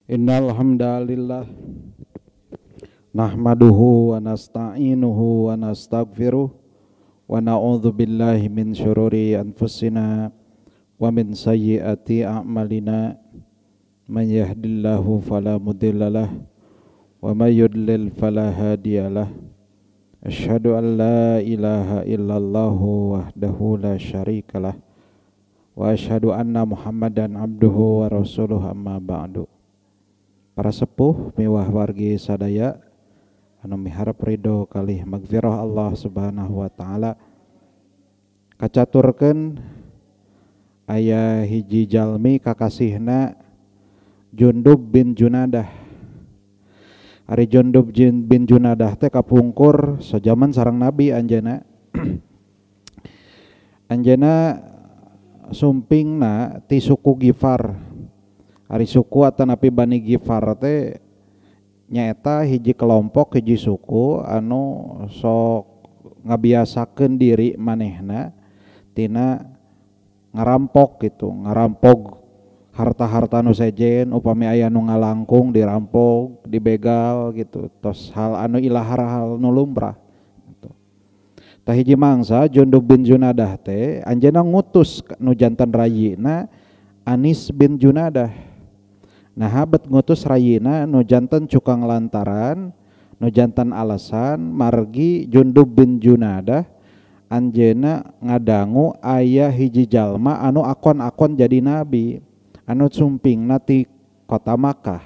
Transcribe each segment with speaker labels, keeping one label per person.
Speaker 1: Innal hamdalillah nahmaduhu wa nasta'inuhu wa nastaghfiruh wa na'udzu billahi min syururi anfusina wa min sayyiati a'malina man yahdihillahu fala mudhillalah wa may yudlil fala hadiyalah. Asyhadu an la ilaha illallah wahdahu la syarikalah wa asyhadu anna Muhammadan abduhu wa rasuluhu, amma ba'du. Para sepuh miwah wargi sadaya anu miharep ridho kalih magfirah Allah Subhanahu wa taala, kacaturkeun aya hiji jalmi kakasihna Jundub bin Junadah. Ari Jundub bin Junadah teh kapungkur sajaman sareng Nabi anjeunna. Anjeunna sumpingna ti suku Gifar. Ari suku atanapi Bani Gifar teh nyaeta hiji kelompok hiji suku anu sok ngabiasakeun diri manehna tina ngarampok gitu, ngarampok harta-harta nu sejen, upami aya nu ngalangkung dirampok, dibegal gitu, tos hal anu ilahar hal nu lumrah gitu. Tah hiji mangsa Jundub bin Junadah teh anjeunna ngutus nu jantan rayina Anis bin Junadah. Nah habet ngutus rayina nu jantan cukang lantaran nu jantan alasan margi Jundub bin Junadah anjeunna ngadangu aya hiji jalma anu akon-akon jadi nabi anu sumpingna ti kota Makkah,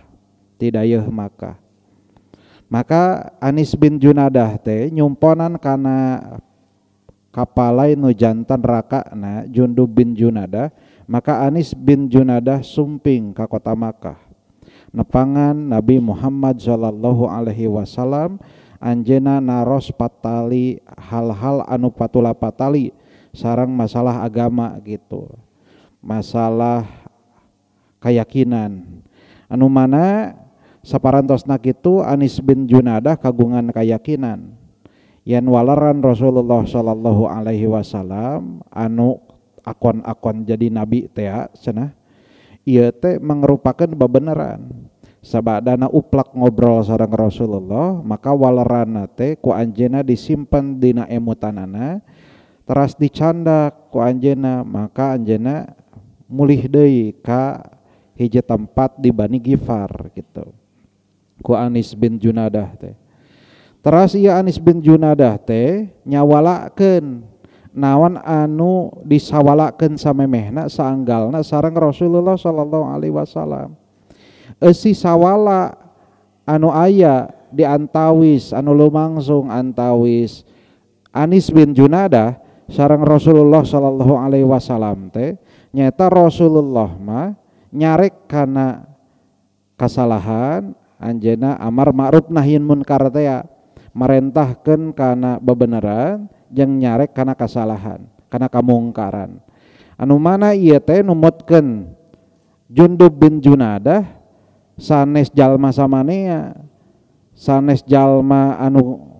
Speaker 1: ti dayeuh Makkah. Maka Anis bin Junadah teh nyumponan kana kapalai nu jantan rakana Jundub bin Junadah. Maka Anis bin Junadah sumping ka kota Makkah nepangan Nabi Muhammad sallallahu alaihi wasallam. Anjeunna naros patali hal-hal anu patula patali sareng masalah agama gitu, masalah keyakinan anu mana saparantosna kitu Anis bin Junadah kagungan keyakinan yen waleran Rasulullah sallallahu alaihi wasallam anu akon-akon jadi nabi teh cenah ieu teh mangrupakeun bebeneran. Sabadana uplak ngobrol sareng Rasulullah, maka waleranna teh ku anjeunna disimpen dina emutanana, teras dicandak ku anjeunna, maka anjeunna mulih deui ka hiji tempat di Bani Gifar gitu ku Anis bin Junadah teh. Teras ieu Anis bin Junadah teh nyawalakeun naon anu disawalakeun samemehna saanggalna sareng Rasulullah sallallahu alaihi wasallam. Eusi sawala anu aya di antawis anu lumangsung antawis Anis bin Junadah sareng Rasulullah sallallahu alaihi wasallam teh nyaeta Rasulullah mah nyarek kana kasalahan anjeunna amar ma'ruf nahi munkar teh marentahkeun kana bebeneran jeung nyarek kana kasalahan kana kamungkaran. Anu mana ieu teh numutkeun Jundub bin Junadah sanes jalma samanea, sanes jalma anu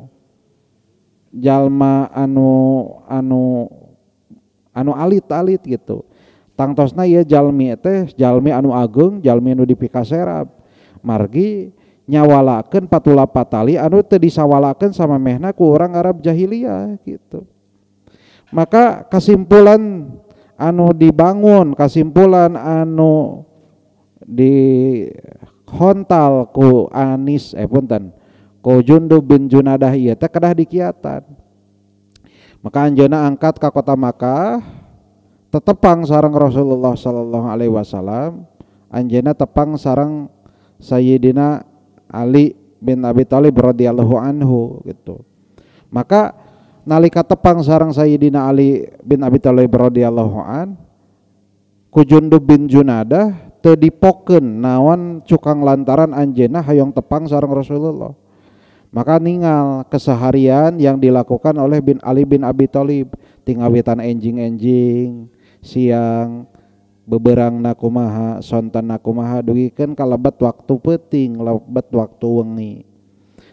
Speaker 1: anu anu alit-alit gitu. Tangtosna ieu jalmi teh jalmi anu ageung, jalmi anu dipikaserap. Margi nyawalakeun patula patali anu teu disawalakeun samemehna ku urang Arab jahiliyah gitu. Maka kesimpulan anu dibangun, kesimpulan anu dihontal ku Anis punten ku Jundub bin Junadah ieu teh kedah dikiatan. Maka anjeunna angkat ka kota Makkah tetepang sareng Rasulullah sallallahu alaihi wasallam, anjeunna tepang sareng Sayyidina Ali bin Abi Thalib radhiyallahu anhu gitu. Maka nalika tepang sareng Sayyidina Ali bin Abi Thalib radhiyallahu an ku Jundub bin Junadah teu dipokeun naon cukang lantaran anjeunna hayang tepang sareng Rasulullah. Maka ningal keseharian yang dilakukan oleh bin Ali bin Abi Thalib tingawitan enjing-enjing siang beberangna kumaha sontenna kumaha dugikeun ka lebet waktu peuting lebet waktu wengi.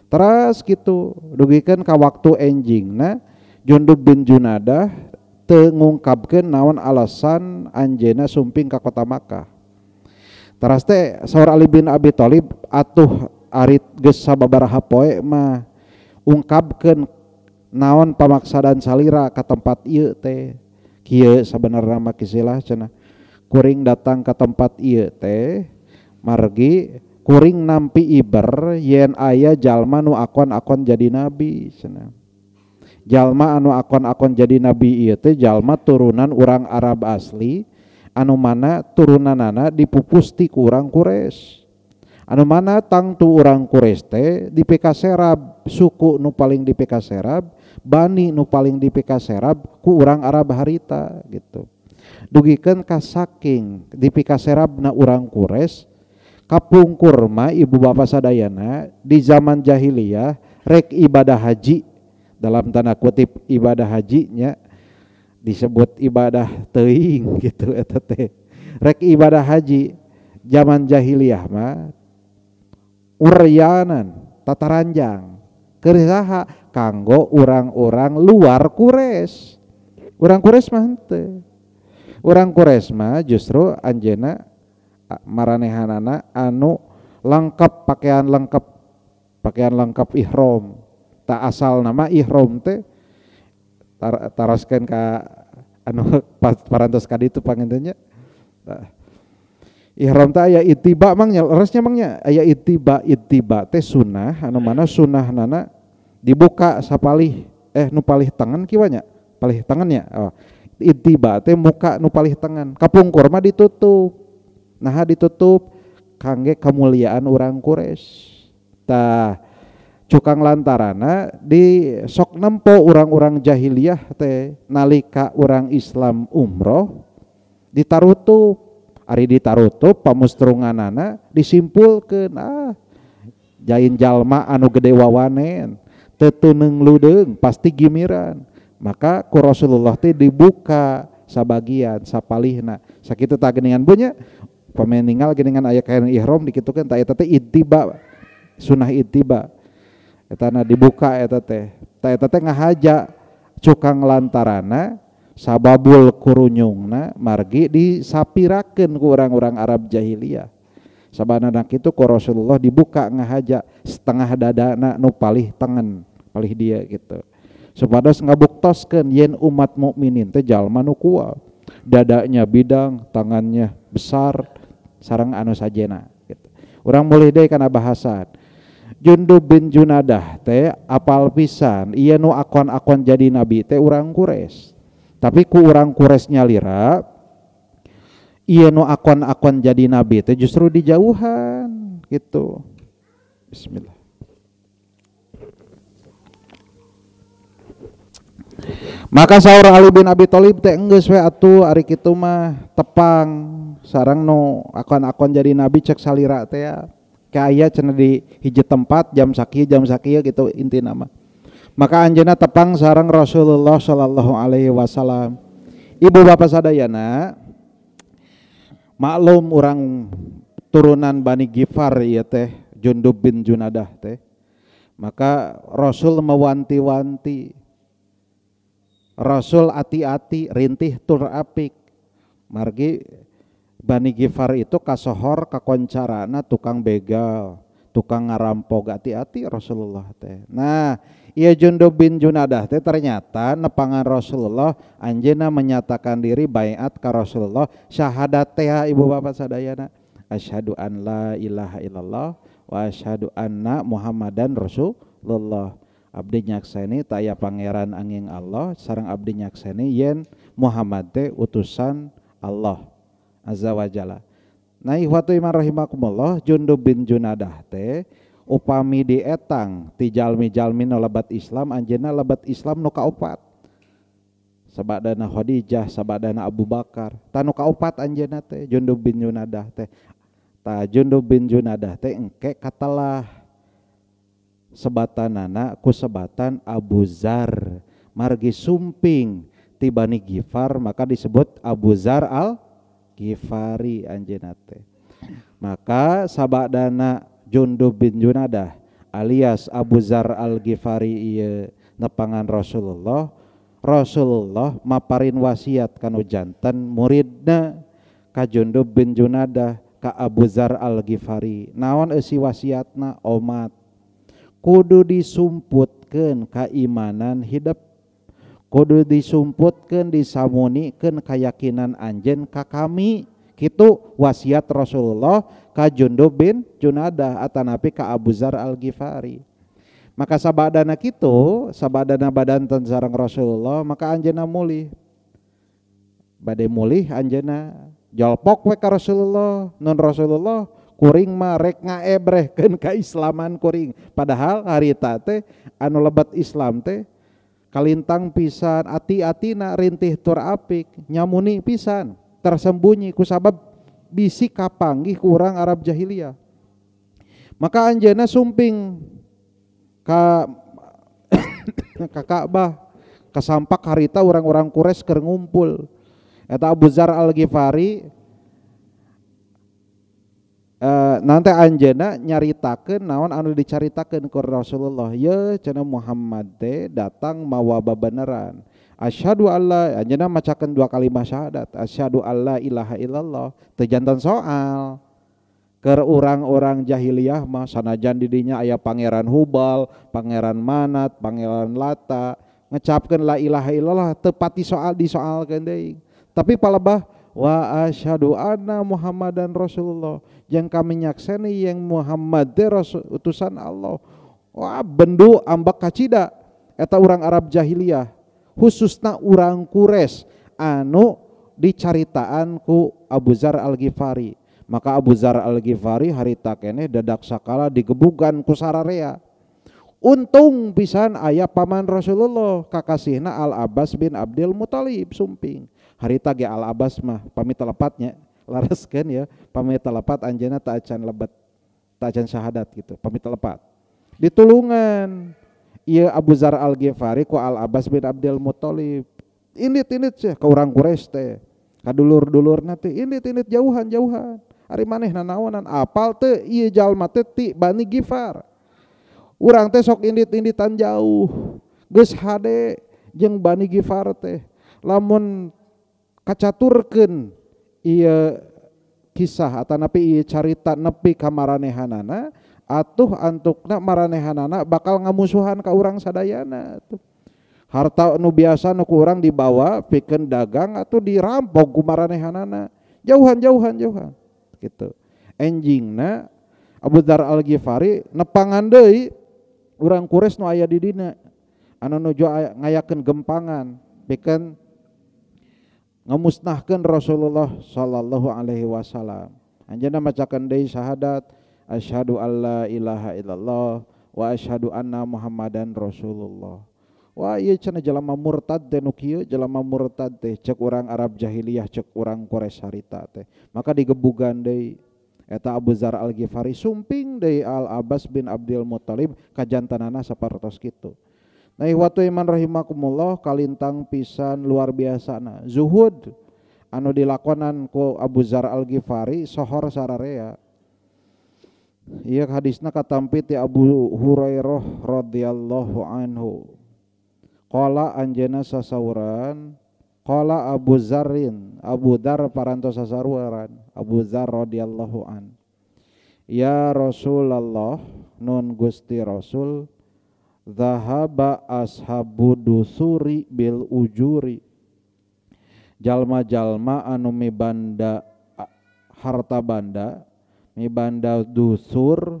Speaker 1: Teras kitu dugikeun ka waktu enjingna Jundub bin Junadah teu ngungkapkeun naon alasan anjeunna sumping ka kota Makkah. Teras teh saur Ali bin Abi Thalib atuh arit geus sababaraha poe mah ungkapkeun naon pamaksadan salira ka tempat ieu teh. Kieu sabenerna mah kisilah cenah kuring datang ka tempat ieu teh margi kuring nampi iber yen aya jalma nu akon-akon jadi nabi cenah. Jalma anu akon-akon jadi nabi ieu teh jalma turunan urang Arab asli anu mana turunanana dipupusti ku urang Quraisy. Anu mana tangtu urang Quraisy teh dipikaserab suku nu paling dipikaserab, bani nu paling dipikaserab ku urang Arab harita gitu. Dugikeun ka saking dipikaserabna urang Quraisy kapungkur mah ibu bapa sadayana di zaman jahiliyah rek ibadah haji dalam tanda kutip ibadah hajinya disebut ibadah teuing gitu eta teh. Rek ibadah haji zaman jahiliyah mah uryanan tataranjang keur saha kanggo urang-urang luar Quraisy. Urang Quraisy mah henteu. Urang Quraisy mah justru anjeunna maranehanana anu lengkap pakaian lengkap ihram. Tak asal nama ihram teh taroskeun ka anu parantos ka ditu panginten nya. Ihram teh aya ittiba mang nya leresnya mang nya aya ittiba, ittiba teh sunah anu mana sunahnana dibuka sapalih nu palih tangan kieu nya, palih tangannya. Oh. Ittiba teh muka nu palih tangan, kapungkur mah ditutup. Nah ditutup kangge kemuliaan urang Quraisy. Tah cukang lantarana di sok nempo urang-urang jahiliyah teh nalika urang Islam umroh ditarutup, ari ditarutup pamustrunganana disimpulkeun jain jalma anu gede wawanen teu tuneung ludeung pasti gimiran. Maka ku Rasulullah teh dibuka sabagian sapalihna sakitu tah geuningan bunya pameninggal geuningan aya kain ihram dikitukeun tah eta teh ittiba sunah ittiba etana dibuka eta teh tah eta teh ngahaja cukang lantarana sababul kurunyungna margi disapirakeun ku urang-urang Arab jahiliyah. Sabanana kitu ku Rasulullah dibuka ngahaja setengah dadana nu palih tengen palih dia gitu supados ngabuktoskeun yen umat mukminin teh jalma nu kuat dadanya bidang tangannya besar sareng anu sajena gitu. Urang mulih deui kana bahasan Jundub bin Junadah teh apal pisan ieu nu akon-akon jadi nabi teh urang Quraisy. Tapi ku urang Quraisy nyalira ieu nu akon-akon jadi nabi teh justru dijauhan gitu. Bismillah. Maka saur Ali bin Abi Thalib teh enggeus we atuh ari kitu mah tepang sareng nu akon-akon jadi nabi cek salira teh ya. Kaya cenah di hiji tempat jam sakieu gitu intina mah. Maka anjeunna tepang sareng Rasulullah sallallahu alaihi wasallam. Ibu bapak sadayana maklum urang turunan Bani Gifar ieu teh Jundub bin Junadah teh. Maka Rasul mewanti-wanti, Rasul ati-ati rintih tur apik. Margi Bani Gifar itu kasohor kakoncarana tukang begal, tukang ngarampok, ati-ati Rasulullah teh. Nah, ieu Jundub bin Junadah teh ternyata nepangan Rasulullah anjeunna menyatakan diri baiat ka Rasulullah syahadat teh ibu bapak sadayana asyhadu an la ilaha illallah wa asyhadu anna Muhammadan Rasulullah. Abdi nyakseni taya pangeran angin Allah sareng abdi nyakseni yen Muhammad teh utusan Allah azza wa jalla. Nah ikhwatu iman rahimakumullah Jundub bin Junadah teh upami dietang ti jalmi-jalmi nu lebat Islam anjeunna lebat Islam nu kaopat. Sabadana Khadijah, sabadana Abu Bakar. Tah nu kaopat anjeunna teh Jundub bin Junadah teh. Tah Jundub bin Junadah teh engke katelah sebatanana ku sebatan Abu Zar. Margi sumping ti Bani Gifar maka disebut Abu Zar al Gifari anjeunna teh. Maka sabadana Jundub bin Junadah alias Abu Zar al-Ghifari ieu nepangan Rasulullah, Rasulullah maparin wasiat kanu janten muridna ka Jundub bin Junadah, ka Abu Dzar Al-Ghifari. Naon eusi wasiatna? Omat kudu disumputkeun keimanan hidup, kudu disumputkeun disamunikeun keyakinan anjeun ka kami. Kitu wasiat Rasulullah ka Jundub bin Junadah atanapi ka Abu Dzar Al-Ghifari. Maka sabadana kitu, sabadana badanten sareng Rasulullah, maka anjeunna mulih. Bade mulih anjeunna jolpok we ka Rasulullah, nun Rasulullah kuring mah rek ngaebrehkeun kaislaman kuring. Padahal harita teh anu lebet Islam teh kalintang pisan, ati-atina rintih tur apik, nyamuni pisan, tersembunyi kusabab bisi kapanggih ku urang Arab jahiliyah. Maka anjeunna sumping ka ka Ka'bah, kasampak harita urang-urang Quraisy keur ngumpul. Eta Abu Dzar Al-Ghifari nanti anjeunna nyaritakeun naon anu dicaritakeun ku Rasulullah. Ye cenah Muhammad teh datang mawa babeneran. Asyhadu alla, anjeunna macakeun dua kalimat syahadat, asyhadu alla ilaha illallah. Teu janten soal. Keur urang-urang jahiliyah mah sanajan di dinya aya pangeran Hubal, pangeran Manat, pangeran Lata, ngecapkeun la ilaha illallah teu pati soal disoalkeun deui. Tapi palebah wa asyhadu anna Muhammadan Rasulullah, jeung kami nyakseni yang Muhammad teh rasul utusan Allah. Wah bendu ambek kacida eta urang Arab jahiliyah, khususna urang Quraisy anu dicaritaan ku Abu Dzar Al-Ghifari. Maka Abu Dzar Al-Ghifari harita keneh dadak sakala digebugan ku sararea. Untung pisan aya paman Rasulullah kakasihna Al-Abbas bin Abdul Muthalib sumping. Harita ge Al-Abbas mah pamit telepatnya lareskeun ya, pamit telepat anjeunna ta acan lebet, ta acan syahadat gitu, pamit telepat. Ditulungan ieu Abu Dzar Al-Ghifari ku Al-Abbas bin Abdul Muthalib. Indit-indit sih ka urang Quraisy teh, ka dulur-dulurna teh indit-indit jauhan-jauhan. Ari manehna naonan apal teu ieu jalma teh ti Bani Ghifar. Urang teh sok indit-inditan jauh. Geus hade jeung Bani Ghifar teh. Lamun kacaturkeun ieu kisah atanapi ieu carita nepi ka maranehanana, atuh antukna maranehanana bakal ngamusuhan ka urang sadayana tuh. Harta nu biasa nu ku urang dibawa pikeun dagang atuh dirampok ku maranehanana. Jauhan jauhan jauhan gitu. Enjingna Abu Dzar Al-Ghifari nepangan deui urang Quraisy nu aya di dina anu nuju ngayakeun gempangan pikeun ngamusnahkeun Rasulullah sallallahu alaihi wasallam. Anjeunna macakeun deui syahadat asyhadu alla ilaha illallah wa asyhadu anna Muhammadan Rasulullah. Wah ieu cenah jalma murtad teh nu kieu, jalma murtad teh cek urang Arab jahiliyah, cek urang Quraisy harita teh. Maka digebugan deui eta Abu Dzar Al-Ghifari sumping deui Al-Abbas bin Abdul Muthalib kajantanana sapertos kitu. Nah ikhwatu iman rahimakumullah, kalintang pisan luar biasana zuhud anu dilakonan ku Abu Dzar Al-Ghifari sohor sararea. Ieu hadisna katampi ti Abu Hurairah radhiyallahu anhu. Qala anjeunna sasauran, qala Abu Dzarrin, Abu Dzar parantos sasaruan, Abu Dzar radhiyallahu an. Ya Rasulullah, nun Gusti Rasul, zahaba ashabu dusuri bil ujuri. Jalma-jalma anu mibanda harta banda, mibanda dusur,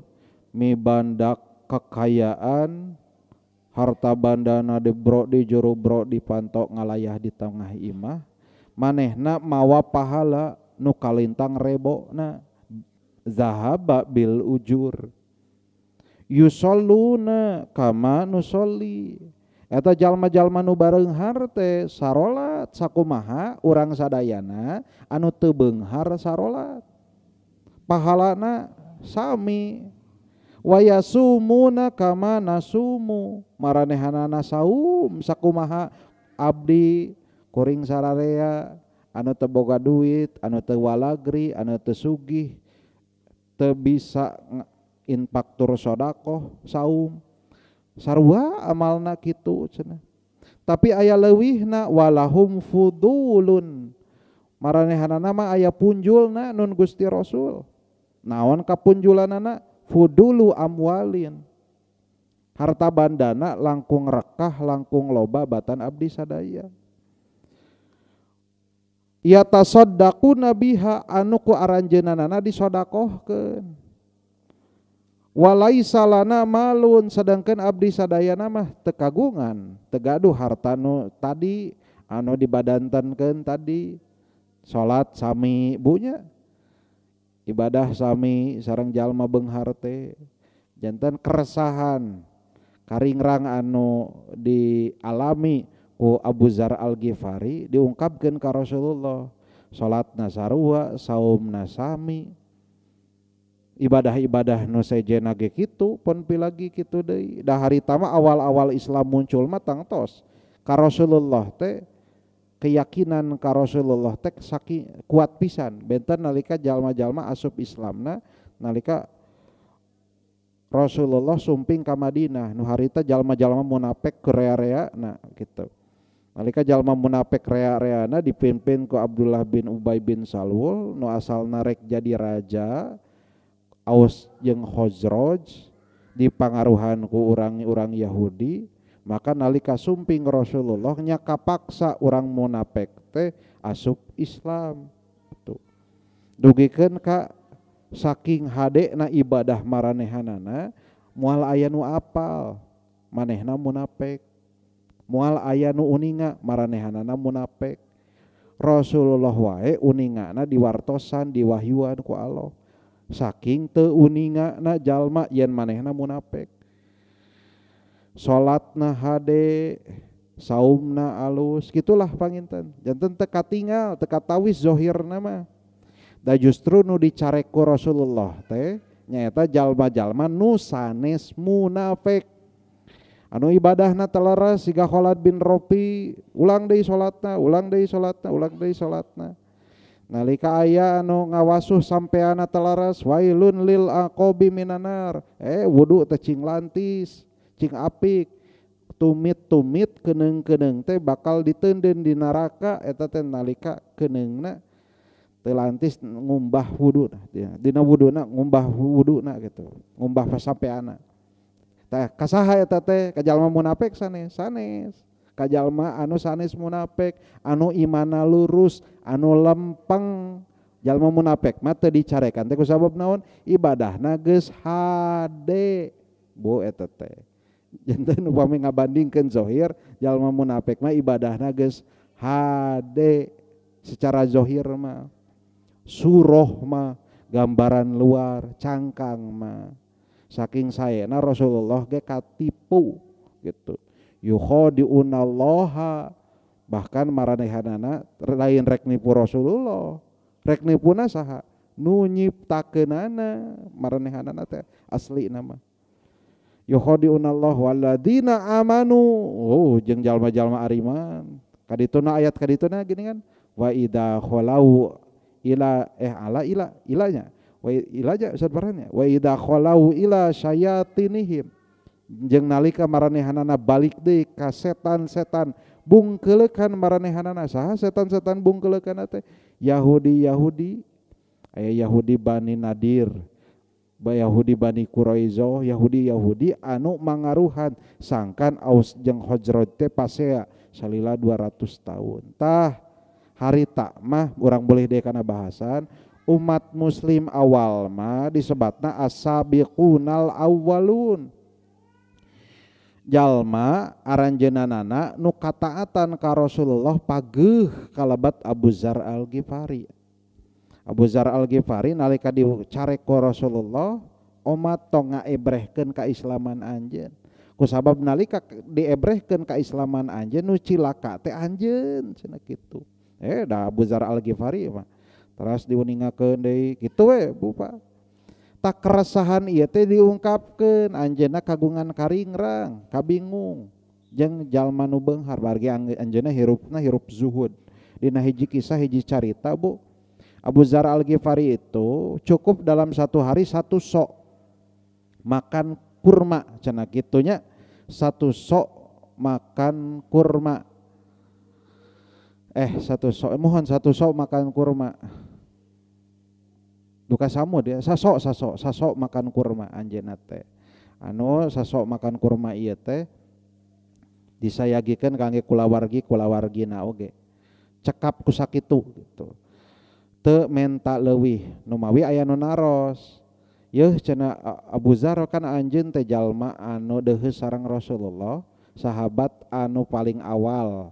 Speaker 1: mibanda kekayaan, harta bandana debro di juru bro dipantok ngalayah di tengah imah, manehna mawa pahala nu kalintang rebona, zahaba bil ujur. Yusalluna kama nusolli. Eta jalma-jalma nu bareunghar teh sarolat sakumaha urang sadayana anu teu beunghar sarolat, pahalana sami. Wa yasumuna kama nasumu, maranehanana saum sakumaha abdi kuring sararea anu teu boga duit, anu teu walagri, anu teu sugih, teu bisa infaktur sodakoh saum sarua amalna kitu cenah. Tapi aya leuwihna walahum fudulun, maranehanana mah aya punjulna nun Gusti Rasul. Naon kapunjulanana fudulu amwalin. Harta bandana langkung rekah langkung loba batan abdi sadaya. Ya tasaddaquna biha anu ku aranjeunana disodakohkeun. Walaisa lana malun sedangkan abdi sadayana mah teu kagungan, teu gaduh harta nu tadi anu dibadantankeun tadi. Salat sami bunya, ibadah sami sareng jalma beunghar teh. Janten keresahan karingrang anu dialami ku Abu Dzar Al-Ghifari diungkapkeun ka Rasulullah. Salatna sarua, saumna sami, ibadah-ibadah nu sejenna ge kitu, pon pilagi kitu deui. Da harita mah awal-awal Islam muncul mah tangtos ka Rasulullah teh, keyakinan ka Rasulullah teh saking kuat pisan. Benten nalika jalma-jalma asup Islamna nalika Rasulullah sumping ka Madinah, nu harita jalma-jalma munafik rea-rea nah gitu. Nalika jalma munafik rea-reana dipimpin ku Abdullah bin Ubay bin Salul nu asalna rek jadi raja Aus jeung Khazraj dipangaruhan ku urang-urang Yahudi, maka nalika sumping Rasulullah nya kapaksa urang munafik teh asup Islam gitu. Dugikeun ka saking hadena ibadah maranehanana moal aya nu apal manehna munafik, moal aya nu uninga maranehanana munafik. Rasulullah wae uningana diwartosan diwahyuan ku Allah, saking teu uningana jalma yen manehna munafik. Salatna hade, saumna alus, gitulah panginten. Janten teu katingal, teu katawis zohirna mah. Da justru nu dicarek ku Rasulullah teh nyaeta jalma-jalma nu sanes munafik. Anu ibadahna teleres siga Khalid bin Rafi, ulang deui salatna, ulang deui salatna, ulang deui salatna. Nalika aya anu ngawasuh sampeana teleres, wailun lil aqabi minanar. Wudu teh cing lantis, cing apik, tumit-tumit keneung-keneung teh bakal diteundeun di neraka eta teh nalika keneungna teu lantis ngumbah wuduna, dina wuduna ngumbah wuduna gitu, ngumbah sampeana. Tah kasaha eta teh ka jalma munafik sanes, sanes. Ka jalma anu sanes munafik, anu imana lurus, anu lempeng. Jalma munafik mah teu dicarekan teh kusabab naon? Ibadahna geus hade. Bu eta teh. Janten upami ngabandingkeun zohir, jalma munafik mah ibadahna geus hade secara zohir mah. Suroh mah gambaran luar, cangkang mah. Saking saena Rasulullah ge katipu gitu. Yukhadiunallaha, bahkan maranehanana lain rek nipu Rasulullah, rek nipuna saha? Nu nyiptakeunana maranehanana teh asli nama. Yukhadiunallah waladina amanu, oh jeung jalma-jalma ariman. Kadituna ayat kadituna gini kan, wa idza khalau ila ala ila ilanya wa ilaja Ustaz Farhan ya, wa idza khalau ila syayatinihim, jeung nalika maranehanana balik deui ka setan-setan bungkeleukan maranehanana. Saha setan-setan bungkeleukan teh? Yahudi-Yahudi, aya Yahudi Bani Nadir, Yahudi Bani Quraizoh, Yahudi-Yahudi anu mangaruhan sangkan Aus jeung Khazraj teh pasea salila 200 tahun. Tah harita mah urang boleh deui kana bahasan umat muslim awal mah disebatna as-sabiqunal awwalun. Jalma aranjeunanana nu kataatan ka Rasulullah pageuh kalabat Abu Dzar Al-Ghifari. Abu Dzar Al-Ghifari nalika dicarek ku Rasulullah omat tong ngaebrehkeun kaislaman anjeun. Kusabab nalika diebrehkeun kaislaman anjeun nu cilaka teh anjeun cenah kitu. Da Abu Dzar Al-Ghifari mah teras diuningakeun deui kitu we Bu Pak. Tak keresahan ieu teh diungkapkeun anjeunna kagungan karingrang, kabingung jeung jalma nu beunghar bargi anjeunna hirupna hirup zuhud. Dina hiji kisah hiji carita Bu, Abu Dzar Al-Ghifari itu cukup dalam satu hari satu sok makan kurma cenah kitunya, satu sok makan kurma. Satu sok, mohon satu sok makan kurma. Duka samud ya, sasok sasok sasok makan kurma anjeunna teh. Anu sasok makan kurma ieu teh disayagikeun kangge kulawargi kulawargina oge. Cekap ku sakitu gitu. Teu menta leuwih, nu mawi aya nu naros. Yeuh cenah Abu Dzar kan anjeun teh jalma anu deuheus sareng Rasulullah, sahabat anu paling awal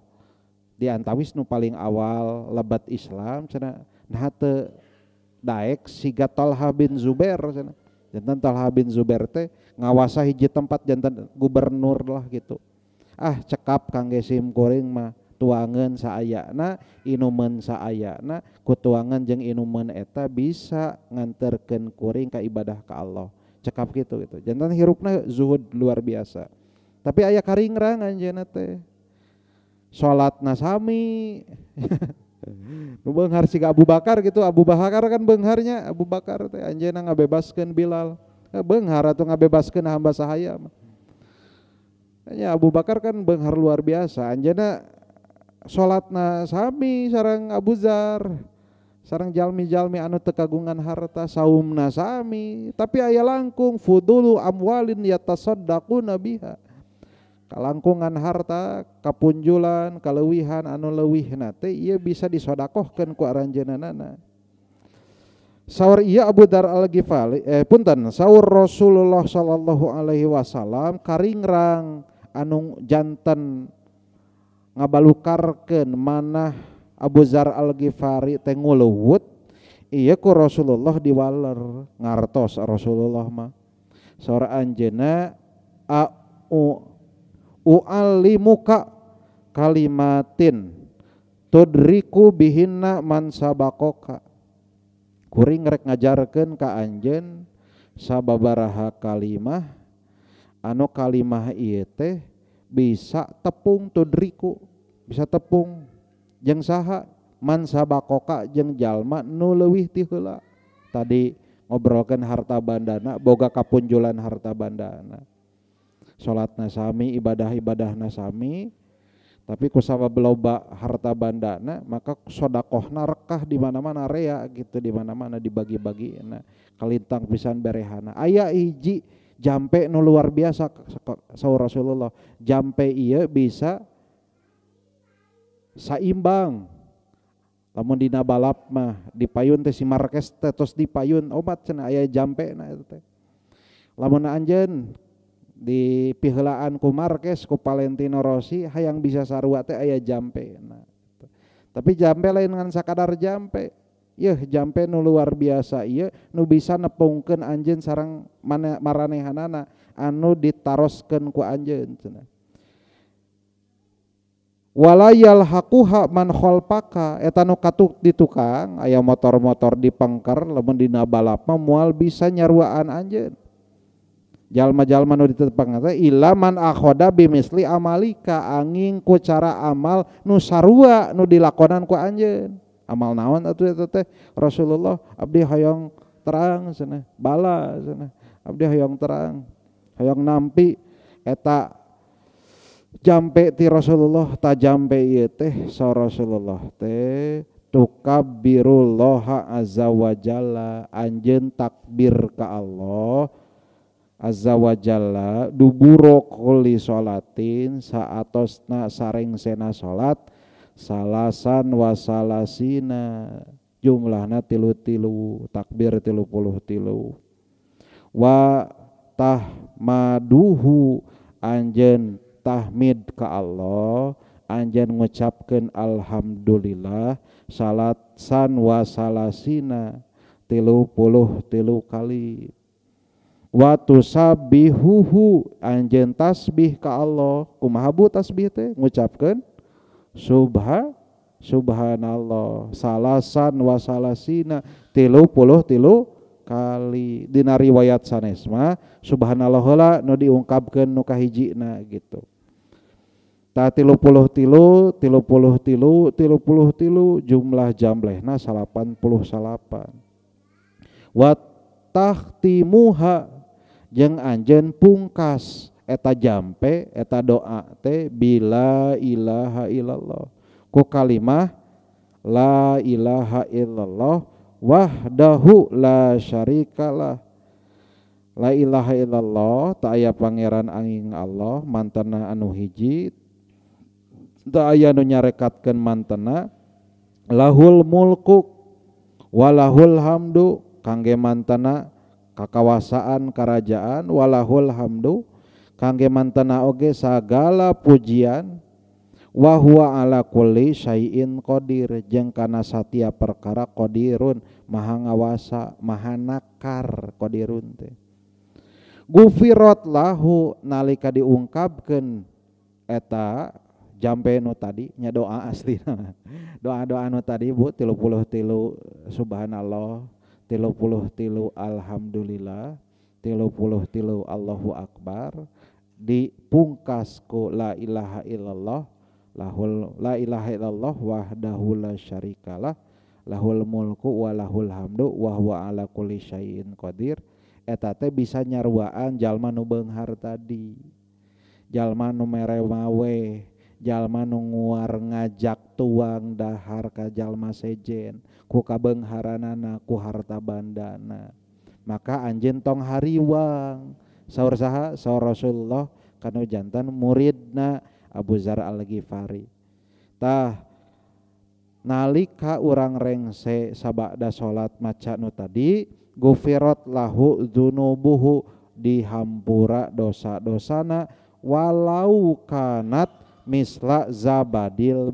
Speaker 1: di antawis nu paling awal lebat Islam cenah, nah teu daek siga Talha bin Zubair cenah. Janten Talha bin Zubair teh ngawasa hiji tempat janten gubernur lah gitu. Ah cekap kangge sim kuring mah tuangeun saayana, inumeun saayana, ku tuangan jeung inumeun eta bisa nganterkeun kuring ka ibadah ka Allah. Cekap gitu gitu. Janten hirupna zuhud luar biasa. Tapi aya karingrang anjeunna teh. Salatna sami. Nu beunghar siga Abu Bakar gitu. Abu Bakar kan beungharnya, Abu Bakar teh anjeunna ngabebaskeun Bilal. Beunghar atuh ngabebaskeun hamba sahaya mah. Nya Abu Bakar kan beunghar luar biasa. Anjeunna salatna sami sareng Abu Dzar, sareng jalmi-jalmi anu teu kagungan harta, saumna sami, tapi aya langkung fudulu amwalin yatasaddaquna biha. Kalangkungan harta, kapunjulan, kaleuwihan anu leuwihna teh ieu bisa disodakohkeun ku aranjeunana. Saur ieu Abu Dzar Al-Ghifari, punten, saur Rasulullah sallallahu alaihi wasallam karingrang anu janten ngabalukarkeun manah Abu Dzar Al-Ghifari teh nguleuwut ieu ku Rasulullah diwaler ngartos Rasulullah mah. Saur anjeunna a u'allimuka kalimatin tudriku bihinna man sabakoka. Kuring rek ngajarkeun ka anjeun sababaraha kalimah anu kalimah ieu teh bisa tepung tudriku, bisa tepung jeung saha man sabakoka jeung jalma nu leuwih ti heula. Tadi ngobrolkeun harta bandana, boga kapunjulan harta bandana. Salatna sami, ibadah-ibadahna sami, tapi kusabab loba harta bandana maka sodakohna rekah di mana-mana rea gitu, di mana-mana dibagi-bagi nah kalintang pisan berehana. Aya hiji jampe nu luar biasa saur Rasulullah, jampe ieu bisa saimbang. Lamun dina balap mah dipayun teh si Marquez teh tos dipayun obat cenah aya jampe na eta teh. Lamun anjeun di piheulaan ku Marquez ku Valentino Rossi hayang bisa sarua teh aya jampe nah. Tapi jampe lain ngan sakadar jampe. Yeuh jampe nu luar biasa ieu nu bisa nepungkeun anjeun sareng maranehanana anu ditaroskeun ku anjeun cenah. Wala yalhaquha man khalfaka eta nu katuk di tukang aya motor-motor di pengker lamun dina balap mah moal bisa nyaruaan anjeun. Jalma-jalma nu ditepang teh illa man akhoda bimisli amalika angin ku cara amal nu sarua nu dilakonan ku anjeun. Amal naon atuh eta teh Rasulullah abdi hoyong terang cenah, bala cenah, abdi hoyong terang, hoyong nampi eta jampe ti Rasulullah ta jampe ieu teh sa Rasulullah teh tukabbirullaha azza wa jalla anjeun takbir ka Allah azza wa jalla duburo kulli sholatin saatosna sarengsena salat salasan wa salasina jumlahna 33 takbir 33 wa tahmaduhu anjeun tahmid ka Allah anjeun ngucapkeun alhamdulillah salasan wa salasina 33 kali wa tusabbihuhu anjeun tasbih ka Allah. Kumaha bu tasbih teh ngucapkeun subhanallah salasan wa salasina 33 kali. Dina riwayat sanes mah subhanallah heula nu diungkapkeun nu kahijina gitu. Ta 33 33 33 jumlah jamlehna 89. Wa tahtimuha jeung anjeun pungkas eta jampe eta doa teh bila ilaha illallah ku kalimah la ilaha illallah wahdahu la syarikalah. La ilaha illallah tak aya pangeran angin Allah mantena anu hiji tak aya nu nyarekatkeun mantena lahul mulku walahul hamdu kangge mantena kakawasaan karajaan walahul hamdu kangge mantena oge sagala pujian wa huwa ala kulli syai'in qadir jeung kana satiap perkara qadirun maha ngawasa maha nakar qadirun teh. Gufirat lahu nalika diungkapkeun eta jampe nu tadi nya doa aslina doa-doa nu tadi Bu 33 subhanallah 33 alhamdulillah 33 Allahu akbar dipungkas ku la ilaha illallah lahul la ilaha illallah wahdahu la syarikalah lahul mulku wa lahul hamdu wa huwa ala kulli syai'in qadir. Eta teh bisa nyaruaan jalma nu beunghar tadi, jalma nu mere mawe, jalma nu nguar ngajak tuang dahar ka jalma sejen ku kabeungharanana ku harta bandana. Maka anjeun tong hariwang saur saha saur Rasulullah kanu jantan muridna Abu Dzar Al-Ghifari. Tah nalika urang rengse sabada salat maca nu tadi gufirat lahu dzunubuhu dihampura dosa-dosana walau kanat misla zabadil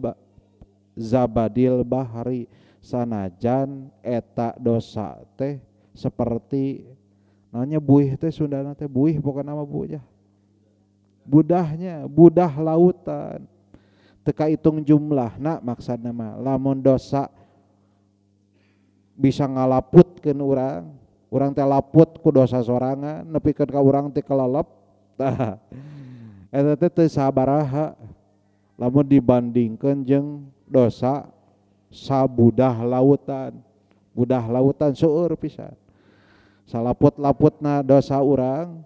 Speaker 1: bahri sanajan eta dosa teh seperti namanya buih teh Sundana teh buih pokokna mah bu ya budahnya budah lautan teka hitung jumlahna maksudna mah lamun dosa bisa ngalaputkeun urang, urang teh laput ku dosa sorangan nepikeun ka urang teh kelelep tah eta teh teu sabaraha lamun dibandingkeun jeung dosa sabudah lautan, budah lautan seueur pisan salaput-laputna dosa urang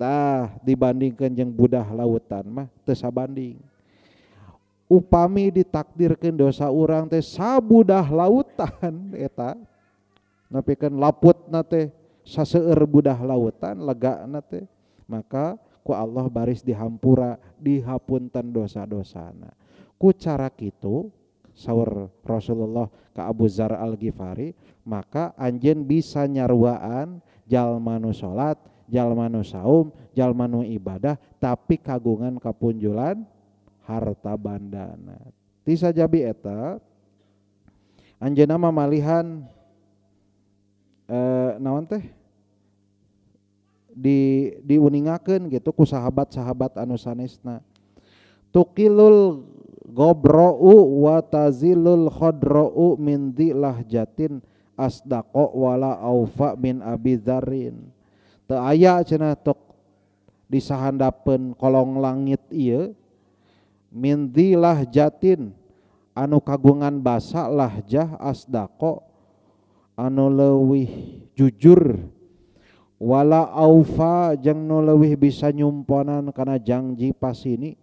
Speaker 1: tah dibandingkeun jeung budah lautan mah teu sabanding. Upami ditakdirkeun dosa urang teh sabudah lautan eta nepikeun laputna teh saseueur budah lautan legana teh maka ku Allah baris dihampura dihapunten dosa-dosana. Ku cara kitu saur Rasulullah ka Abu Dzar Al-Ghifari maka anjeun bisa nyaruaan jalma nu salat, jalma nu saum, jalma nu ibadah tapi kagungan kapunjulan harta bandana. Ti sajabi eta anjeunna mamalihan naon teh diuningakeun gitu ku sahabat-sahabat anu sanesna. Tuqilul gobra'u wa tazilul khadra'u min dilahjatin asdaqo wala aufa min Abi Dzarrin. Teu aya cenah tok disahandapeun kolong langit ieu min dilahjatin anu kagungan basa lahjah asdaqo anu leuwih jujur wala aufa jeung nu leuwih bisa nyumponan kana janji pasini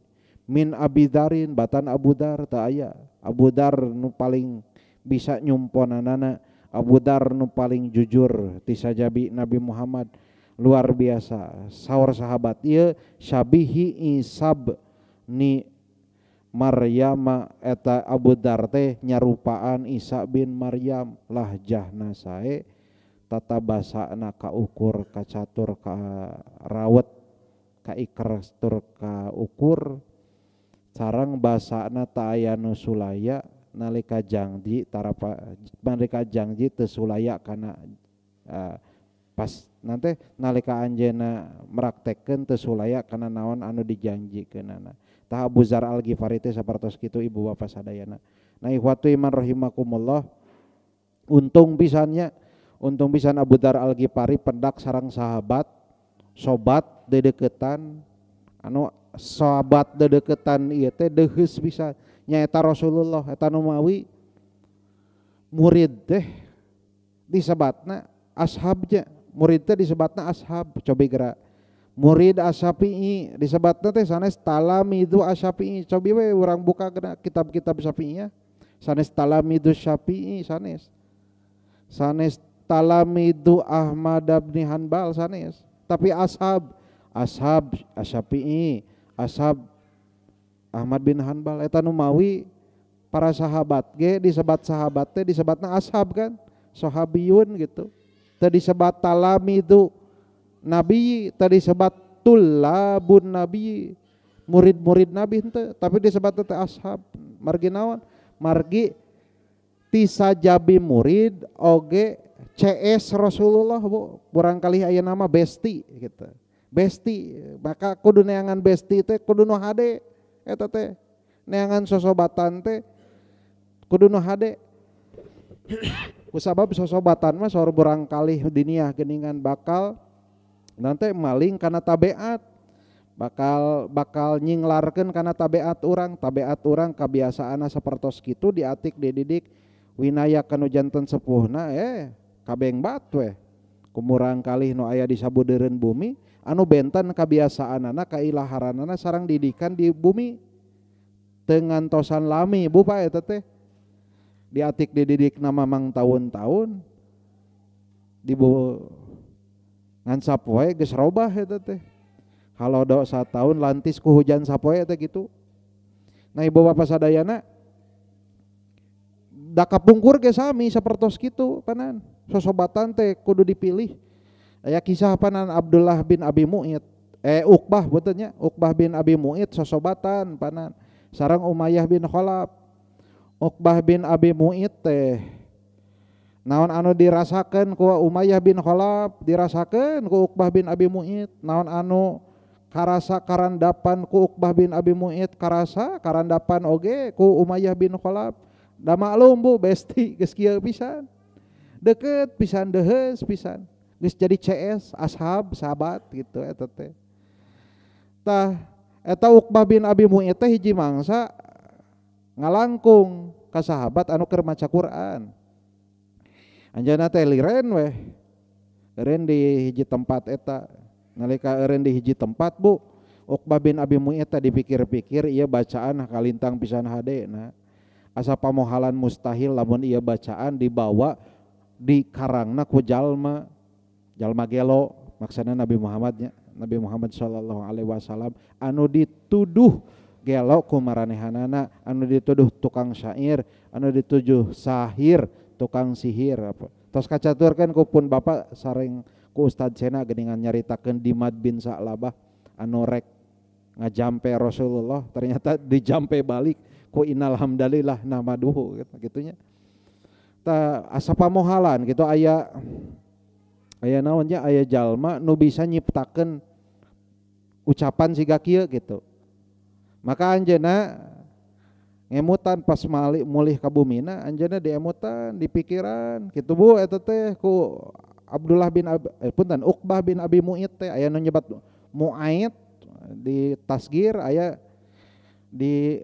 Speaker 1: min Abi Dzarin batan Abu Dzar teu aya. Abu Dzar nu paling bisa nyumponanana, Abu Dzar nu paling jujur ti sajabi Nabi Muhammad luar biasa. Saur sahabat ieu syabihi Isab ni Maryam eta Abu Dzar teh nyarupaan Isa bin Maryam lahjahna sae tata basana kaukur kacatur ka rawet kaiker tur kaukur sareng basana ta aya nu sulaya nalika jangji tarapa nalika jangji teu sulaya kana pas nanti nalika anjeunna meraktekkeun teu sulaya kana naon anu dijanjikeunana. Tah Abu Dzar Al-Ghifari teh sapertos kitu ibu bapa sadayana. Nah ikhwatu iman rahimakumullah, untung pisannya, untung pisan Abu Dzar Al-Ghifari pendak sareng sahabat, sobat dedeketan, anu sahabat dedeketan ieu teh deuheus pisan nyaeta Rasulullah eta nu mawi murid teh disebatna ashabnya, murid teh disebatna ashab, cobi gerak. Murid Asy-Syafi'i disebatna teh sanes talamidu Asy-Syafi'i, cobi we urang buka kitab-kitab Syafi'iyah sanes talamidu Syafi'i sanes. Sanes talamidu Ahmad bin Hanbal sanes, tapi ashab, ashab Asy-Syafi'i, ashab Ahmad bin Hanbal eta nu mawi para sahabat ge disebat sahabat teh disebatna ashab kan, sahabiyun gitu. Teu disebat talamidu nabi, teu disebat tulabun nabi, murid-murid nabi henteu, tapi disebat teh ashab. Margi naon? Margi ti sajabi murid oge CS Rasulullah Bu, barangkali aya nama besti gitu. Besti, maka kudu neangan besti teh kudu nu hade eta teh. Neangan sosobatan teh kudu nu hade. Kusabab sosobatan mah saur barangkali diniah geuningan bakal nanti maling kana tabiat, bakal nyinglarkeun kana tabiat urang, tabiat urang kabiasaanna sapertos kitu diatik dididik winaya kanu janten sepuhna kabeng bat we. Kumurang kalih nu aya di sabudeureun bumi anu benten kabiasaanana kailaharanana sareng didikan di bumi teu ngantosan lami Bu Pak eta teh. Diatik dididik nama mang tahun-tahun di bu ngan sapoe geus robah eta teh. Halodo sataun lantis ku hujan sapoe teh gitu. Nah ibu bapak sadayana da kapungkur ge sami sapertos kitu panan. Sosobatan teh kudu dipilih. Aya kisah panan Abdullah bin Abi Mu'id, Uqbah betul nya, Uqbah bin Abi Mu'id sosobatan panan sareng Umayyah bin Khalaf. Uqbah bin Abi Mu'id teh naon anu dirasakeun ku Umayyah bin Khalaf dirasakeun ku Uqbah bin Abi Mu'id, naon anu karasa karandapan ku Uqbah bin Abi Mu'id karasa karandapan oge ku Umayyah bin Khalaf. Da maklum Bu, besti geus kieu pisan. Deket pisan deheus pisan. Geus jadi CS, ashab, sahabat gitu eta teh. Tah eta Uqbah bin Abi Mu'id teh hiji mangsa ngalangkung ka sahabat anu keur maca Quran. Anjeunna teh liren weh. Eureun di hiji tempat eta. Nalika eureun di hiji tempat Bu, Uqbah bin Abi Mu'id teh dipikir-pikir ieu bacaan kalintang pisan hade nah. Asa pamohalan mustahil lamun ieu bacaan dibawa di karangna ku jalma, jalma gelo maksana Nabi Muhammad nya, Nabi Muhammad sallallahu alaihi wasallam anu dituduh gelo ku maranehanana, anu dituduh tukang syair, anu dituduh sahir, tukang sihir apa. Tos kacaturkeun ku pun bapak sareng ku Ustad Sena geuningan nyaritakeun Dimad bin Sa'labah anu rek ngajampe Rasulullah ternyata dijampe balik ku innal hamdalillah nahmaduhu gitu gitunya. Ta asa pamohalan gitu aya aya naon nya aya jalma nu bisa nyiptakeun ucapan siga kieu gitu. Maka anjeunna ngemutan pas mulih ka bumina anjeunna diemutan dipikiran kitu Bu eta teh ku Abdullah bin punten Uqbah bin Abi Mu'id teh aya nu nyebat Mu'aid di tasgir aya di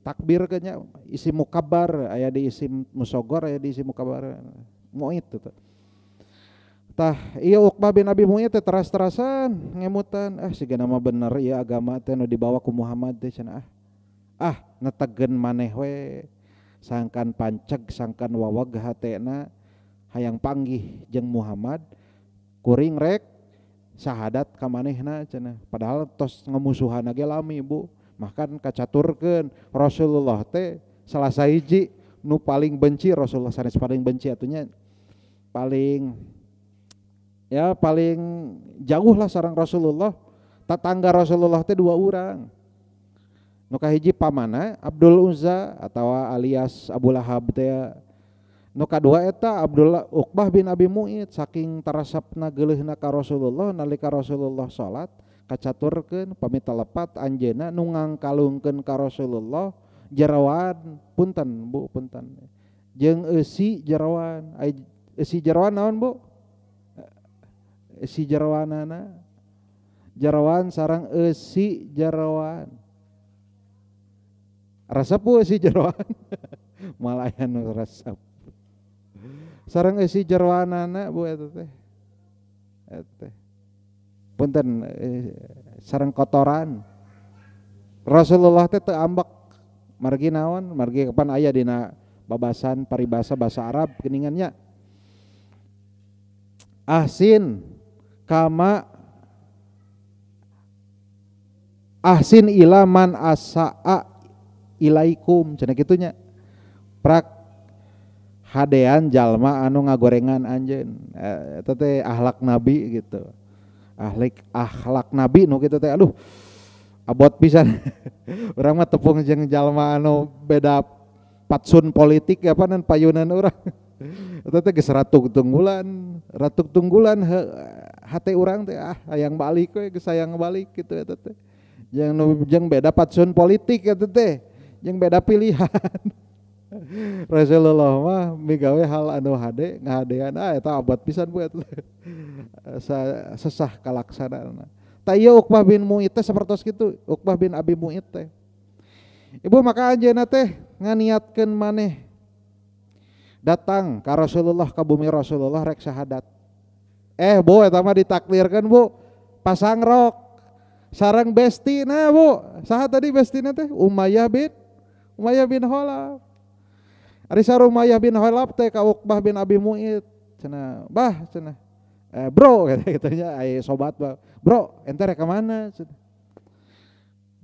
Speaker 1: takbir nya isi mukabar aya di isi musogor aya di isi mukabar Mu'id teh. Tah ieu Uqbah bin Abi Mu'id teh teras-terasan ngemutan siga nama bener ieu agama teh nu dibawa ku Muhammad teh cenah netegen maneh we sangkan panceg sangkan wawag hatena hayang panggih jeung Muhammad kuring rek syahadat ka manehna cenah padahal tos ngemusuhan ge lami Bu. Bahkan kacaturkeun Rasulullah teh salah sahiji nu paling benci Rasulullah sanes paling benci atunya paling ya paling jauh lah sareng Rasulullah. Tetangga Rasulullah teh dua urang. Nu kahiji pamana Abdul Uzza atawa alias Abu Lahab teh. Nu kadua eta Abdullah Uqbah bin Abi Mu'id saking tarasapna geuleuhna ka Rasulullah nalika Rasulullah salat kacaturkeun pamit telepat anjeunna nu ngangkalungkeun ka Rasulullah jerawan punten Bu punten jeung eusi jerawan. Ai eusi jerawan naon Bu? Eusi jerawanana jerawan sareng eusi jerawan. Resep Bu eusi jerawan. Moal aya nu resep. Sareng eusi jerawanana Bu eta teh. Eta teh. Punten sareng kotoran. Rasulullah teh teu ambek margi naon? Margi kapan aya dina babasan paribasa basa Arab geuningan nya. Ahsin kama ahsin ila man asaa ilaikum cenah kitunya. Prak hadean jalma anu ngagorengan anjeun. Eta teh akhlak nabi gitu. Akhlak nabi nu kitu teh aduh abot pisan. Urang mah tepung jeung jalma anu beda patsun politik apa nan payunan urang. Eta teh geus ratuk tunggulan hate urang teh ah hayang balik we geus hayang balik kitu eta teh. Jeung beda patsun politik eta teh, jeung beda pilihan. Rasulullah mah migawe hal anu hade ngahadean ah eta abot pisan bu eta. Sesah kalaksanana. Tah ieu Uqbah bin Mu'ith teh sapertos kitu, Uqbah bin Abi Mu'ith teh. Ibu maka anjeunna teh nganiatkeun maneh datang ka Rasulullah ka bumi Rasulullah rek syahadat. Bu eta mah ditakdirkeun bu pasang rok sareng bestina bu. Saha tadi bestina teh? Umayyah bin Khalaf. Ari saur Umayyah bin Khalaf teh ka Uqbah bin Abi Mu'ith cenah, bah cenah. Bro kata nya ai sobat bah. Bro, ente rek ka mana cenah.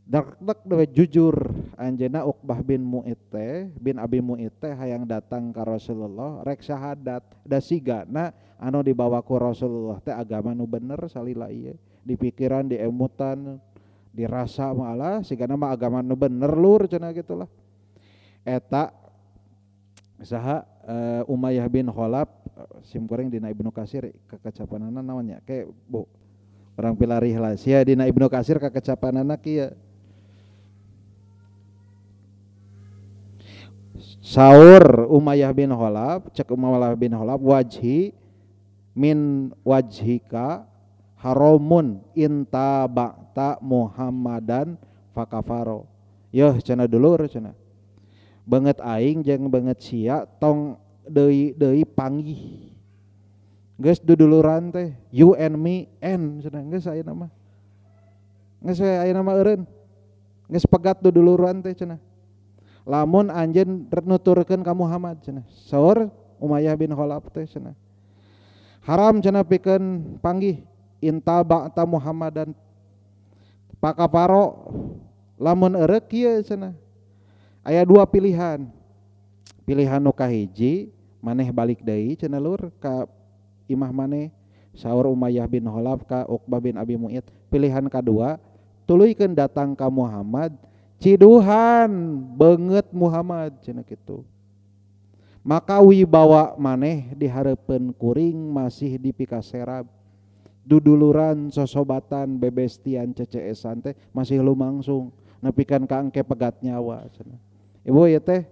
Speaker 1: Dak dewe jujur anjeunna Uqbah bin Mu'ith teh bin Abi Mu'ith teh hayang datang ka Rasulullah rek syahadat da sigana anu dibawa ku Rasulullah teh agama nu bener salila ieu di pikiran di emutan dirasa malah sigana mah agama nu bener lur cenah gitulah. Eta saha Umayyah bin Khalaf sim kuring dina Ibnu Katsir kakacapanana naonnya ke bu urang pilarih lah sia dina Ibnu Katsir kakacapanana kieu. Saur Umayyah bin Khalaf cek Umayyah bin Khalaf wajhi min wajhika haramun inta ba'ta Muhammadan fakafaro. Yeuh cenah dulur cenah. Banget aing jeung banget sia tong deui deui panggih. Geus duduluran teh you and me and cenah geus ayeuna mah. Geus we ayeuna mah eureun. Geus pegat duduluran teh cenah. Lamun anjeun nuturkeun ka Muhammad cenah. Saur Umayyah bin Khalaf teh cenah. Haram cenah pikeun panggih inta ba'ta Muhammadan pakaparo lamun eureuk kieu cenah. Aya dua pilihan. Pilihan nu kahiji maneh balik deui cenah lur ka imah maneh. Saur Umayyah bin Khalaf ka Uqbah bin Abi Mu'ith. Pilihan kadua tuluykeun datang ka Muhammad ciduhan beungeut Muhammad cenah kitu. Maka wibawa maneh dihareupeun kuring masih dipikaserab. Duduluran sosobatan bebestian ceceesan teh masih lumangsung nepikan ka engke pegat nyawa cenah. Ibu ieu teh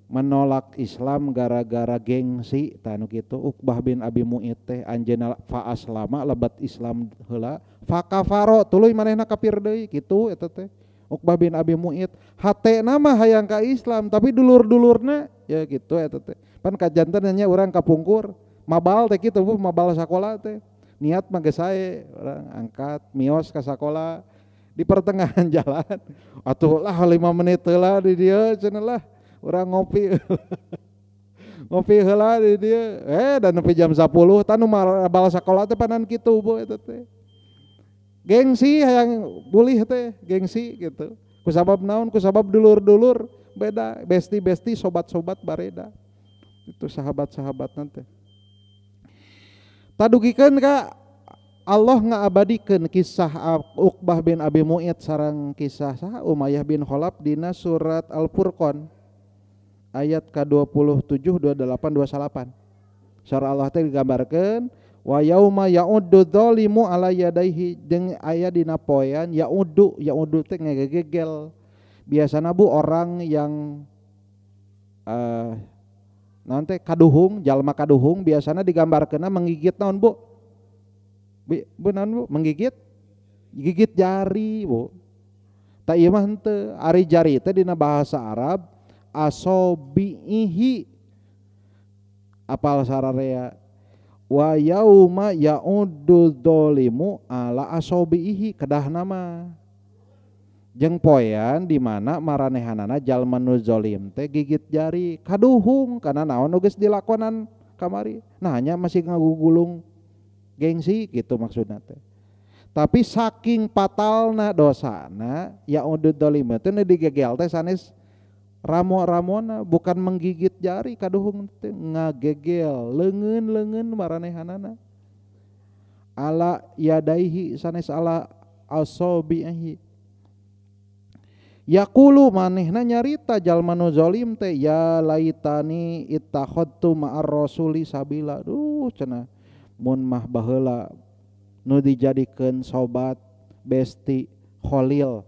Speaker 1: menolak Islam gara-gara gengsi tanu kitu. Uqbah bin Abi Mu'ith teh anjeunna fa aslama lebat Islam heula fa kafaro tuluy manehna kafir deui kitu eta teh. Uqbah bin Abi Mu'ith hatena mah hayang ka Islam tapi dulur-dulurna ya kitu eta teh. Pan kajanten nya urang kapungkur mabal teh kitu bu mabal sakola teh niat mah geus sae urang angkat mios ka sakola di pertengahan jalan atuh lah 5 menit heula di dieu cenah lah urang ngopi ngopi heula di dieu dan nepi jam 10 tanu mabal sakola teh panan kitu bu eta teh. Gengsi hayang bulih teh gengsi gitu. Kusabab naon? Kusabab dulur-dulur beda, besti-besti sobat-sobat bareda. Itu sahabat-sahabat nanti. Tadugikeun ka Allah ngaabadikeun kisah Uqbah bin Abi Mu'ith sareng kisah saha Umayyah bin Khalaf dina surat Al-Furqan ayat ka-27, 28, 29. Surah Allah teh digambarkeun wa yauma ya'uddu dzalimu ala yadaihi jeung aya dina poean ya'uddu, ya'uddu teh ngegegel. Biasana bu orang yang naon teh kaduhung, jalma kaduhung biasana digambarkeunna menggigit naon bu? Bu naon bu? Menggigit? Gigit jari bu. Tak ieu mah henteu, ari jari teh dina bahasa Arab asobihi apal sararea. Wa yauma ya'uddu dzalimu ala asobihi kedah nama. Jeung poean di mana maranehanana jalma nu zalim teh gigit jari kaduhung kana naon nu geus dilakonan kamari. Nah nya masih ngagugulung gengsi gitu maksudna teh. Tapi saking patalna dosana ya'udud zalim teh nu digegel teh sanes ramo-ramona, bukan menggigit jari kaduhung teh, ngagegel leungeun-leungeun maranehanana. Ala yadaihi sanes ala asabihi. Yaqulu manehna nyarita jalma nu zalim teh ya laitani ittakhadtu ma'ar rasuli sabila. Duh cenah mun mah baheula nu dijadikeun sobat besti kholil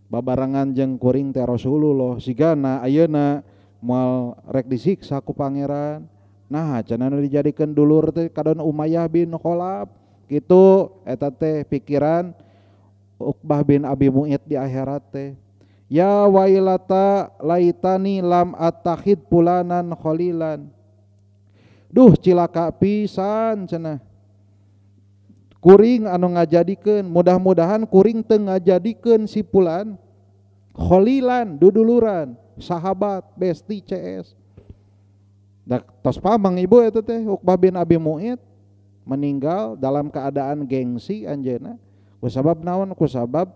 Speaker 1: babarengan jeung kuring teh Rasulullah sigana ayeuna moal rek disiksa ku pangeran. Nah cenah nu dijadikeun dulur teh kadon Umayyah bin Khalaf kitu eta teh pikiran Uqbah bin Abi Mu'ith di akhirat teh. Ya wailata laitani lam attakhid fulanan khalilan. Duh cilaka pisan cenah kuring anu ngajadikeun, mudah-mudahan kuring teu ngajadikeun si fulan khalilan, duduluran, sahabat, besti CS. Da tos pamang ibu eta teh Uqbah bin Abi Mu'ith meninggal dalam keadaan gengsi anjeunna. Kusabab naon? Kusabab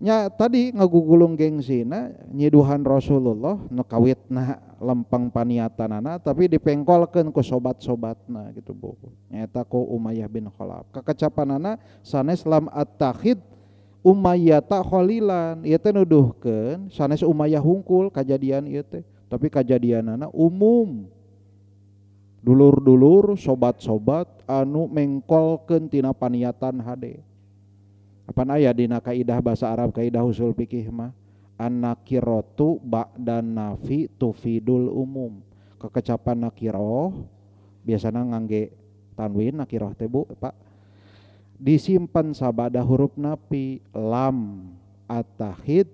Speaker 1: nya tadi ngagugulung gengsina nyiduhan Rasulullah nu kawitna lempeng paniatanana tapi dipengkolkeun ku sobat-sobatna gitu bu. Nyaeta ku Umayyah bin Khalaf. Kakecapanana sanes lam attakhid Umayyata khalilan. Ieu teh nuduhkeun sanes Umayyah hungkul kajadian ieu teh, tapi kajadianana umum. Dulur-dulur, sobat-sobat anu mengkolkeun tina paniatan hade. Apan aya dina kaidah bahasa Arab, kaidah usul fikih mah an-nakiratu ba'dan nafi tufidul umum. Kekecapan nakiroh biasana ngangge tanwin nakiroh teh Bu, Pak. Disimpan sabada huruf nafi lam atakhid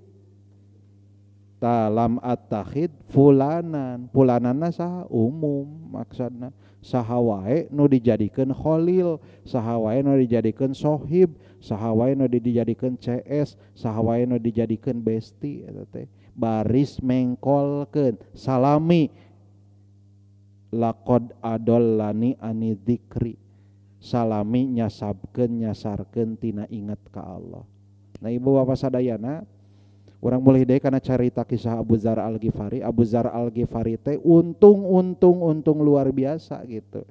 Speaker 1: ta lam atakhid fulanan. Fulananna saha umum maksudna saha wae nu dijadikeun kholil, saha wae nu dijadikeun sohib, saha wae nu dijadikeun CS, saha wae nu dijadikeun besti eta teh. Baris mengkolkeun salami laqad adallani ani dzikri. Salami nyasabkeun nyasarkeun tina inget ka Allah. Nah ibu bapak sadayana urang mulih deui kana carita kisah Abu Dzar Al-Ghifari. Abu Dzar Al-Ghifari teh untung untung untung luar biasa gitu.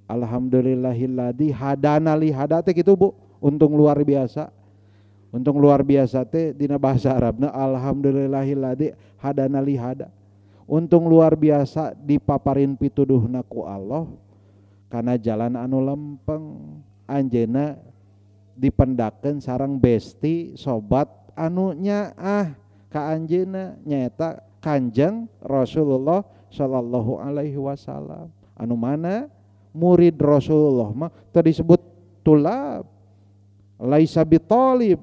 Speaker 1: Alhamdulillahilladzi hadana li hada teh kitu Bu, untung luar biasa. Untung luar biasa teh dina bahasa Arabna alhamdulillahilladzi hadana li hada. Untung luar biasa dipaparin pituduhna ku Allah kana jalan anu lempeng. Anjeunna dipendakeun sareng besti sobat anu nyaah ka anjeunna nyaeta Kanjeng Rasulullah sallallahu alaihi wasallam. Anu mana murid Rasulullah mah teu disebut tulab, laisa bitalib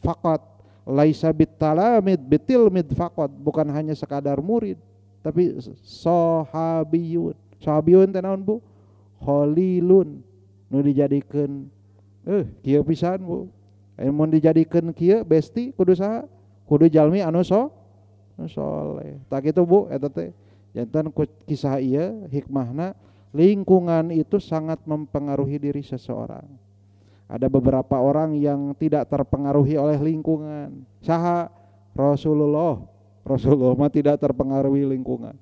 Speaker 1: faqat, laisa bitalamid bitilmid faqat, bukan hanya sekadar murid tapi sahabiyun. Sahabiyun teh naon Bu? Khalilun nu dijadikeun kieu pisan Bu. Mun dijadikeun kieu besti kudu saha? Kudu jalmi anu soleh. Tak kitu Bu eta teh. Janten kisah ieu hikmahna lingkungan itu sangat mempengaruhi diri seseorang. Ada beberapa orang yang tidak terpengaruhi oleh lingkungan. Saha? Rasulullah. Rasulullah mah tidak terpengaruhi lingkungan.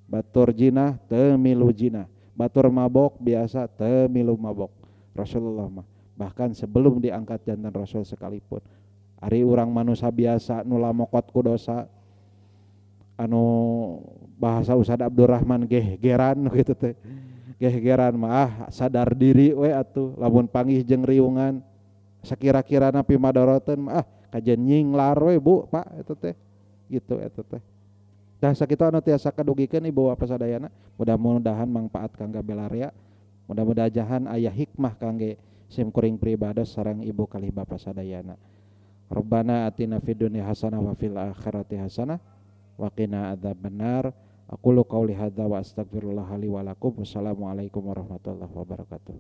Speaker 1: Batur jinah teu milu jinah. Batur mabok biasa teu milu mabok. Rasulullah mah bahkan sebelum diangkat jantan Rasul sekalipun. Ari urang manusia biasa nu lamokot ku dosa, anu bahasa Ustaz Abdurrahman gehgeran gitu teh. Gehgeran mah ah sadar diri we atuh lamun panggih jeung riungan sakira-kirana pimadoroteun mah ah kajen nyinglar we Bu Pak eta teh. Gitu eta teh. Tah sakitu anu tiasa kadugikeun ibu bapak sadayana, mudah-mudahan mangpaat kangge belaria, mudah-mudahan aya hikmah kangge sim kuring pribados sareng ibu kalih bapak sadayana. Rabbana atina fid dunya hasanah wa fil akhirati hasanah wa qina adzabannar. Aqulu qauli hadza wa astaghfirullah li wa lakum. Wassalamualaikum warahmatullahi wabarakatuh.